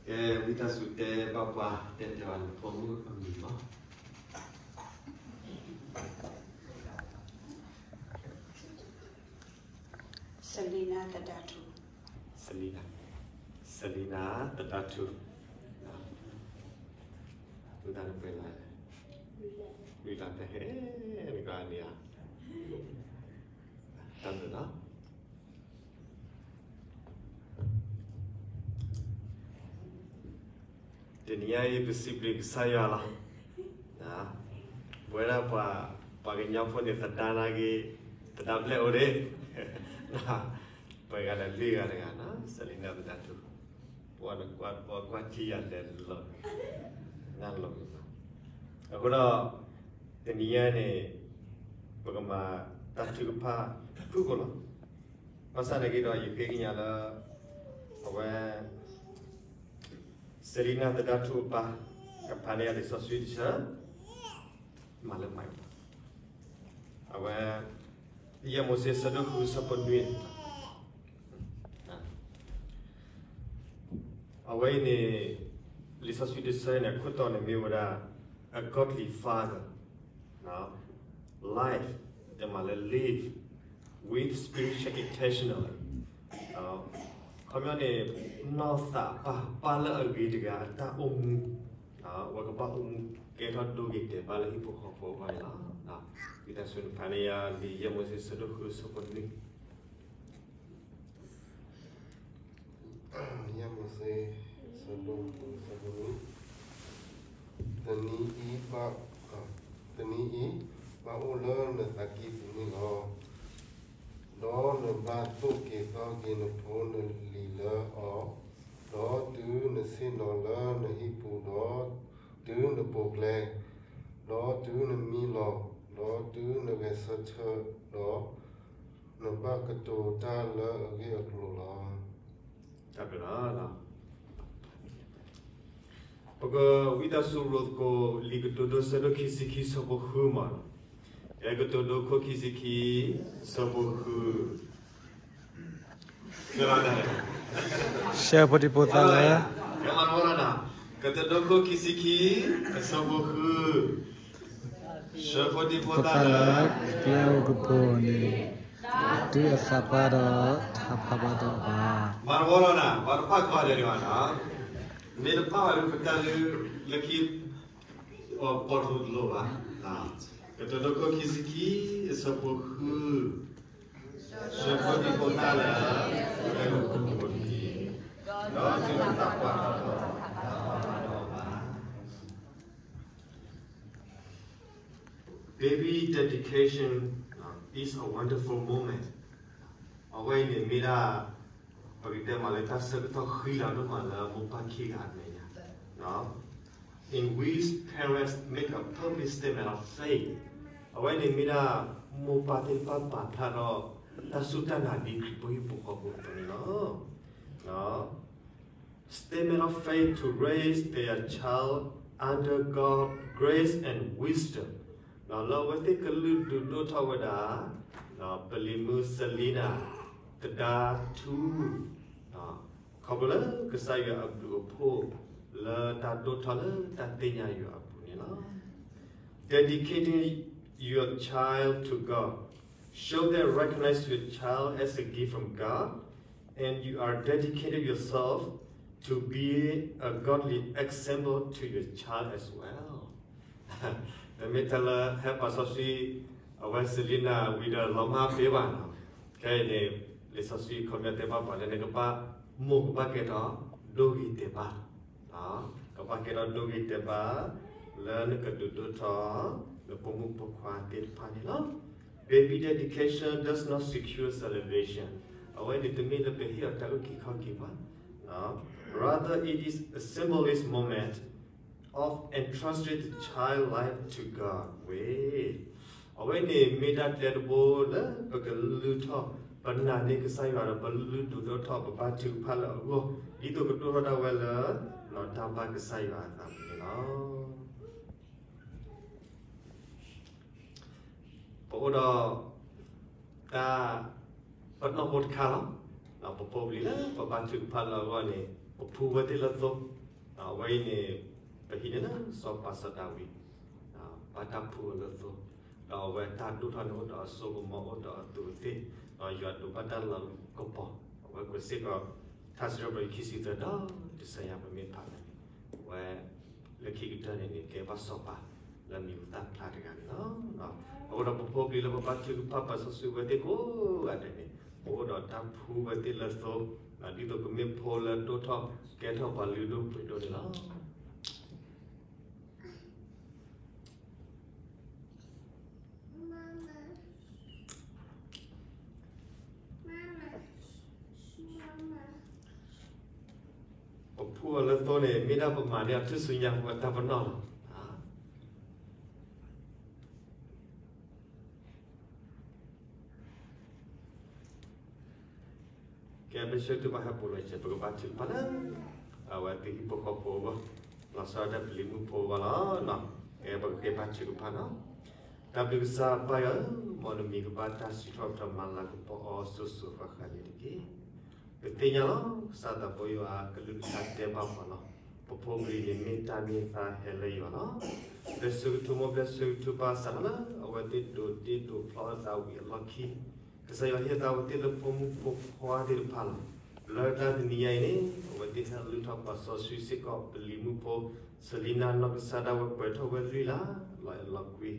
ကဲ ဝံသးစူၤတဲဘၣ်ပှၤ တဲတဲဘၣ်နဖိမုၣ်အမံၤလီၤ. Selina သဒါထူ. Selina, Selina သဒါထူ. ဝံသးနပှဲၤလၢ ဝံသးတဟဲ နကန့ၣ်ဧါ. တၢ်ဘျုးလီၤ. တနံၤညါအံၤ ပစံးဘျုးကစၢ်ယွၤလီၤ. ပဝဲဒၣ်ပှၤ ပှၤကညီဖိန့ၣ် သဒါနာ်က့ၤ သဒါဘျဲၣ်အိၣ်ဒ့ၣ် ပှၤဂၤလၢလွံၢ်ဂၤတဂၤနီၤ Selina သဒါထူ ပှၤနကွၢ် ပှၤကွၢ်ထံယၤလဲၤလီၤ နလီၤ. အဃိဒီး တနံၤညါန့ၣ် ပကမၤတၢ်ထုကဖၣ်ဖုၣ်ကိာ်လီၤ. ဘၣ်ဆၣ်နာ်က့ၤဒီး ယဃ့ကညးလၢ အဝဲ Selina သဒါထူအပၢ် ကဖးန့ၢ်ယၤလံာ်စီဆှံတဆၢ မၤလၢမၤအံၤ အဝဲ ယဲၢ်မိၤၡ့ ဆၢဒိၣ်ဃု ဆၢဖိနွံ အဝဲအံၤန့ၣ် လံာ်စီဆှံတဆၢန့ၣ် အခိၣ်တီန့ၣ်မ့ၢ်ဝဲဒၣ် A godly father life တမၤလၢ live with spiritual intentionally ခီပညီန့ၣ် နီၢ်သးပၢ် ပၢ်လၢအဂ့ၤတဂၤအတၢ်အိၣ်မူ ဝဲကဘၣ်အိၣ်မူကဲထီၣ်ဒိဂ့ၤတဲာ်ဘၣ်လၢဟံၣ်ဖိဃီဖိအဂီၢ်န့ၣ်လီၤ. ဝံသးစူၤနဖးန့ၢ်ယၤလံာ်ယဲၢ်မိၤၡ့ ဆၢဒိၣ်ဃု ဆၢဖိနွံ ယဲၢ်မိၤၡ့ ဆၢဒိၣ်ဃု ဆၢဖိနွံ, တနံၤအံၤဘၣ် တနံၤအံၤ ဘၣ်အိၣ်လၢနသးကံၢ်ပူၤန့ၣ်လီၤ. ဒီးနဘၣ်သိၣ်က့ၤသီက့ၤနဖိနလံၤလၢအီၤ, ဒီးတုၤနဆ့ၣ်နီၤလၢနဟံၣ်ပူၤ, ဒီးတုၤနပိာ်ကျဲ, ဒီးတုၤနမံလီၤ, ဒီးတုၤနဂဲၤဆၢထၢၣ်, ဒီး နဘၣ်ကတိၤတၢ်လၢအဂ့ၢ်အကျိၤလီၤ. တၢ်ဘျုးလီၤ. ပကဝံသးစူၤရိသကိး လံာ်ကတိၤဒိ ဆၢဒိၣ်ခံဆံခံ ဆၢဖိဃုမး, လံာ်ကတိၤဒိ ခိၣ်ခံဆံခံ ဆၢဖိဃု ဆၢဖိတံၢ်ဖိသၣ်လၢ ကတိၤဒိ ခိၣ်ခံဆံခံ အဆၢဖိဃု, ဆၢဖိတံၢ်ဖိသၣ်လၢ ကျဲအိၣ်ကပိၤန့ၣ် တုၤအသးပှၢ်ဒီး တၢ်ဖးဘၣ်ဒီးအီၤဘၣ်. မၤတဝီလီၤနၤ, ပှၤတဖၣ်ကွၢ်ဒဲးန့ၣ်ဘၣ်နၤ, မ့ၢ်တဖၣ်ဘၣ်ဒီး ပတၢ်လၢ လၢခံ အပီၣ်ထူတလိၣ်ဘၣ်. ကတိၤဒိ ခိၣ်ခံဆံခံ အဆၢဖိဃု, ဆၢဖိတံၢ်ဖိသၣ်လၢ ကျဲအိၣ်ကပိၤန့ၣ် တုၤအသးပှၢ်ဒီး တၢ်ဖးဘၣ်ဒီးအီၤဘၣ်. Baby dedication is a wonderful moment. အဝဲအံၤန့ၣ်မ့ၢ်ဒၣ် ပကတဲမးလၢတၢ်ဆၢကတီၢ်ဃံလၤဒိၣ်မးလၢမိၢ်ပၢ်ခံဂၤအမဲာ်ညါ in which parents make a public statement of faith. အဝဲန့ၣ်မ့ၢ်ဒၣ် မိၢ်ပၢ်သ့ၣ်တဖၣ်ပာ်ဖျါထီၣ် တၢ်စူၢ်တၢ်နာ်ဒ်ခရံာ်ဖိဟံၣ်ဖိဃီဖိအသိးန့ၣ်လီၤ. Statement of faith to raise their child under God grace and wisdom. လၢအဝဲသ့ၣ်ကလုၢ်ဒုးဒိၣ်ထီၣ်ဝဲဒၣ် ပလံၤမုၣ် Selina သဒါထူ ခီဖျိလၢကစၢ်ယွၤအဘျုးအဖှိၣ် လၢတၢ်ဒိၣ်ထီၣ်လၢတၢ်သ့ၣ်ညါယွၤအပူၤန့ၣ်လီၤ. Dedicating your child to God show that recognize your child as a gift from God and you are dedicated yourself to be a godly example to your child as well. တမ့ၢ်ထဲလၢဟဲပာ်စီဆှံ အဝဲ Selina ဝံၤဒီးလီၤမၢ်ဖဲဘၣ်နီၤ. ခဲအံၤန့ၣ် လံာ်စီဆှံခီပညီတဲဘၣ်ပှၤလၢနကဘၣ် မိၢ်ကဘၣ်ကဲထီၣ်ဒိဂ့ၤတဲာ်ဘၣ်, ကဘၣ်ကဲထီၣ်ဒိဂ့ၤတဲာ်ဘၣ် လၢနကဒုးဒိၣ်ထီၣ် နပိာ်မုၣ်ပိာ်ခွါသ့ၣ်တဖၣ်န့ၣ်လီၤ. Baby dedication does not secure salvation. အဝဲန့ၣ်တမ့ၢ်လၢပဟ့ၣ်အီၤတၢ်အုၣ်က့ၤခီၣ်က့ၤဘၣ်. Rather, it is a symbolic moment of entrusting the child life to God ဝဲ. အဝဲန့ၣ်မ့ၢ်ဒၣ်ကျဲတဘိလၢပကလုၢ်ထီၣ် ပနာ်န့ၢ်ကစၢ်ယွၤဒီး ပလုၢ်ဒုးဒိၣ်ထီၣ် ပဘါထုကဖၣ်လၢအဂီၢ် ဒ်သိးကဒိၣ်ထီၣ်ဒၣ်ဝဲလၢ တၢ်ဘၣ်ကစၢ်ယွၤအသးန့ၣ်လီၤ. ပအိၣ်ဒီး တၢ်ပနီၣ်ဖိတခါလီၤ. ပဖိပလံၤလၢပဘါထုကဖၣ်လၢအဂီၢ်န့ၣ် ပဖှူဝဲသ့ၣ်လၢသိ, အဝဲအံၤန့ၣ် ပဟံးန့ၢ်လၢစီၤပၤစီၤဒၤဝံး, ဘၣ်တၢ်ဖှူအီၤလၢသိ, ဒီးအဝဲတၢ်ဒိၣ်ထီၣ်န့ၣ်အိၣ်ဒီးအစိကမီၤ အိၣ်ဒီးအသူးအသ့ၣ်, ဒီးယွၤဒိးဘၣ်တၢ်လီၤကပီၤ, အဝဲကွဲးစ့ၢ်ကီး ထါစံးထီၣ်ပတြၢၤခံဆံသၢဒီးတဆၢညါ ပမ့ၢ်ဖးန့ၣ်, အဝဲ လၢခံကတၢၢ်န့ၣ်န့ၣ် ကဲဘၣ်စီၤပၤလၢမံၤဟူသၣ်ဖျါတဂၤန့ၣ်လီၤ. အဃိဒီးပဖိပလံၤလၢပဘါထုကဖၣ်ပာ်စီဆှံဝဲသ့ၣ်ကိးဂၤဒဲးန့ၣ် ပအိၣ်ဒီးတၢ်ဖှူဝဲသ့ၣ်လၢသိ, ဒ်သိးကမ့ၢ်ဖိလၢဒိၣ်ထီၣ်ကဲထီၣ်ပှၤလုၢ်ဒိၣ်ပှ့ၤဒိၣ်န့ၣ်လီၤ. ပဖှူအီၤလၢသိန့ၣ် မ့ၢ်ဒၣ်ပမၤန့ၢ်အီၤထူၣ်စုညါပတၢ်ပနီၣ်လီၤ. ကဲ ပဆၢထၢၣ်ဘၣ်ဟဲပိာ်လီၤစဲး ပကဘါထုကဖၣ်လၢ အဝဲသုဟံၣ်ဖိဃီဖိအဂီၢ်, လီၤဆီဒၣ်တၢ်ပလံၤမုၣ်ဖိအဂီၢ်လီၤ. ကဲ ပကကဲဘါထုကဖၣ်လီၤ. တၢ်ဘျုးကစၢ်ပၢ်ယွၤဧၢ, မ်နမံၤကဘၣ်တၢ်စံးထီၣ်ပတြၢၤမၤလၤကပီၤအီၤစိၤစိၤဃၣ်ဃၣ်န့ၣ်တက့ၢ်. ပသ့ၣ်ညါလီၤ ကစၢ်သးဘိယွၤအကလုၢ်ကထါတဲဘၣ်ပှၤလီၤ. ပဖိပလံၤန့ၣ်မ့ၢ်တၢ်န့ၢ်သါဟဲလၢယွၤလီၤ. ဘျဲၣ်ဆၢကထူမိၢ် ဘျဲၣ်ဆၢကထူပၢ် စးထီၣ်လၢအဝဲသ့ၣ်ဒိးတ့ဒိးဖျီအသးဝံၤအလီၢ်ခံ ကစၢ်ယွၤဟ့ၣ်သါဝဲသ့ၣ်လၢဖိမုၣ်ဖိခွါသ့ၣ်တဖၣ်လီၤ. လၢတၢ်တနံၤညါအံၤန့ၣ် အဝဲသ့ၣ်ဟဲလုၢ်ထီၣ်ပာ်စီဆှံစ့ၢ်ကီး ပလံၤမုၣ်ဖိ စလံနါနီၢ်ကစၢ်ဒၣ်ဝဲပှဲၤထီၣ်ဝဲလွံၢ်လါ လီၤအဲၣ်လီၤကွံ.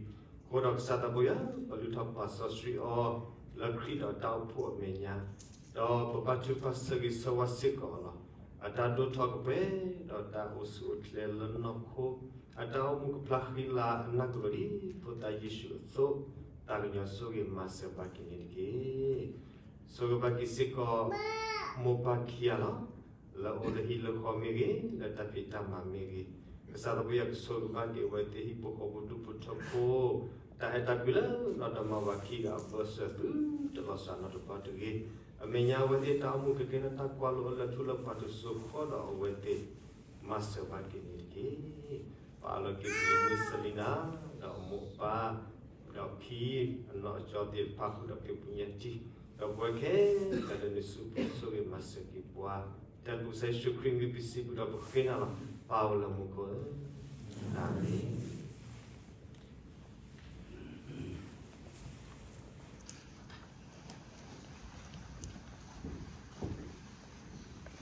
အဃိဒီးကစၢ်သးဘိယွၤ ပလုၢ်ထီၣ်ပာ်စီဆှံအီၤ လၢခရံာ်ဒီးတၢ်အိၣ်ဖှိၣ်အမဲာ်ညါ ဒီးပဘါထုကဖၣ်ဆၢဂ့ၤဆၢဝါစ့ၢ်ကီးလီၤ. အတၢ်ဒိၣ်ထီၣ်ကပှဲၤဒီးတၢ်အိၣ်ဆူၣ်အိၣ်ချ့လၢနီၢ်ခိ, အတၢ်အိၣ်မူကဖျါဃံလၤအနၢ်ကလိာ်ဒ်ဖိသၣ်ယ့ၣ်ၡူးအသိး, သးကညီၤဆိၣ်ဂ့ၤမၤစၢၤဘၣ်က့ၤန့ၣ်တက့ၢ်. ဆိၣ်ဂ့ၤဘၣ်က့ၤစ့ၢ်ကီး မိၢ်ပၢ်ခံဂၤလီၤ. လၢအိၣ်လၢဟံၣ်လၢဃီမ့ၢ်ဂ့ၤ, လၢတၢ်ဖံးတၢ်မၤမ့ၢ်ဂ့ၤ, ကစၢ်သးဘိယွၤကဆိၣ်ဂ့ၤဘၣ်က့ၤအဝဲသ့ၣ်ဟံၣ်ဖိဃီဖိဒူၣ်ဖိထၢဖိ, တၢ်အဲၣ်တၢ်ကွံလၢနီၢ်ဒီမါဝၤခံဂၤအဘၢၣ်စၢၤသုတလီၤစှၤနီတဘျီတဂ့ၤ. အမဲာ်ညါအဝဲသ့ၣ်တၢ်အိၣ်မူကကဲထီၣ်တၢ်ကွၢ်လိအလၢာ်ထူလၢပှၤတစိၤဃီဒီးအဝဲသ့ၣ် မၤစၢၤဘၣ်က့ၤန့ၣ်တက့ၢ်. ပအၢၣ်လီၤက့ၤပလံၤမုၣ်စလံနါ, ဒီးမိၢ်ပၢ်, ဒီးခံ, အနီၢ်အကၠီသ့ၣ်တဖၣ်ဃုာ်ဒီးက့ၤပူၤညါတံၢ်, ဒီးပဝဲခဲလၢာ်လၢနစုပူၤဆိၣ်ဂ့ၤမၤစၢၤက့ၤပှၤ, တၢ်ကူစါယ့ၣ်ၡူးခရံာ်မံၤပစံးပူၤဒီးပဃ့နၤလီၤ. ပၢ်အိၣ်လၢမူခိၣ်ဧၢ, အၤမ့ၣ်.